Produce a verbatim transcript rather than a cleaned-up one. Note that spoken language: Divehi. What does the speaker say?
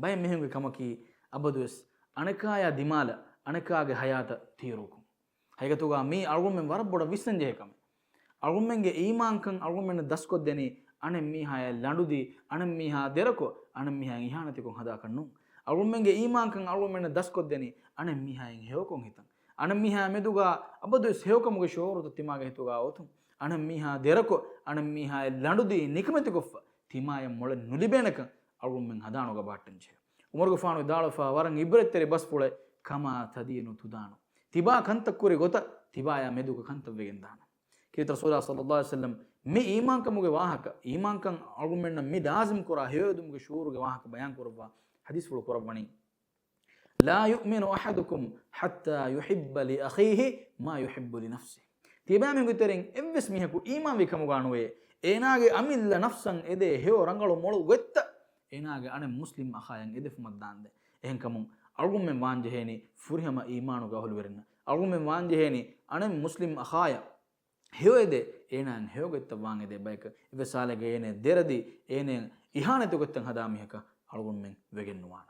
ބައެއް މީހުންގެ ކަމަކީ އަބަދުވެސް އަނެކާޔާ ދިމާލަށް އަނެކާގެ ހަޔާތަށް ތީރުކުން. ހަގީގަތުގަ މީ އަޅުގަނޑުމެން ވަރަށް ބޮޑަށް ވިސްނަންޖެހޭ ކަމެއް. އަޅުގަނޑުމެންގެ އީމާންކަން އަޅުގަނޑުމެންނަށް ދަސްކޮށްދެނީ އަނެއް މީހާޔަށް ލަނޑުދީ، އަނެއް މީހާ ދެރަކޮށް، އަނެއް މީހާއަށް އިހާނެތިކޮށް ހަދާކަށް ނޫން. އަޅުގަނޑުމެންގެ އީމާންކަން އަޅުގަނޑުމެންނަށް ދަސްކޮށްދެނީ އަނެއް މީހާއަށް ހެޔޮކޮށް ހިތަން، އަނެއް މީހާ މެދުގަ އަބަދުވެސް ހެޔޮކަމުގެ ޝުޢޫރުތައް ތިމާގެ ހިތުގަ އޮތުން، އަނެއް މީހާ ދެރަކޮށް، އަނެއް މީހާއަށް ލަނޑުދީ ނިކަމެތިކޮށްފަ، ތިމާޔަށް މޮޅެއް ނުލިބޭނެކަން އަޅުގަނޑުމެން ހަދާނުގަ ބަހައްޓަންޖެހޭ. ޢުމަރުގެފާނު ވިދާޅުވެފަ ވަރަށް ޢިބްރަތްތެރި ބަސްފުޅެއް، كما تدين تدان. ތިބާ ކަންތައް ކުރި ގޮތަށް ތިބާޔާ މެދުގަ ކަންތައް ވެގެން ދާނަން. ކީރިތި ރަސޫލާ ޞައްލައްލާހު ޢަލައިހި ވަސައްލަމް މި އީމާންކަމުގެ ވާހަކަ، އީމާންކަން އަޅުގަނޑުމެންނަށް މި ލާޒިމް ކުރާ ހެޔޮއެދުމުގެ ޝުޢޫރުގެ ވާހަކަ ބަޔާން ކުރައްވާ ޙަދީޘްފުޅު ކުރައްވަނީ، لا يؤمن أحدكم حتى يحب لأخيه ما يحب لنفسه. ތިބާމީހުންގެ ތެރެއިން އެއްވެސް މީހަކު އީމާންވި ކަމުގަ ނުވޭ، އޭނާގެ އަމިއްލަ ނަފްސަށް އެދޭ ހެޔޮ ރަނގަޅު މޮޅު ގޮތްތައް އޭނާގެ އަނެއް މުސްލިމް އަޚާޔަށް އެދެފުމަށް ދާންދެން. އެހެންކަމުން އަޅުގަނޑުމެން ވާންޖެހޭނީ ފުރިހަމަ އީމާނުގެ އަހުލުވެރިންނަށް. އަޅުގަނޑުމެން ވާންޖެހޭނީ އަނެއް މުސްލިމް އަޚާޔަށް ހެޔޮއެދޭ، އޭނާއަށް ހެޔޮގޮތްތައް ވާން އެދޭ ބަޔަކަށް، އެއްވެސް ހާލެއްގަ އޭނައަށް ދެރަދީ، އޭނައަށް އިހާނެތި ގޮތްތައް ހަދާ މީހަކަށް އަޅުގަނޑުމެން ވެގެންނުވާނެ.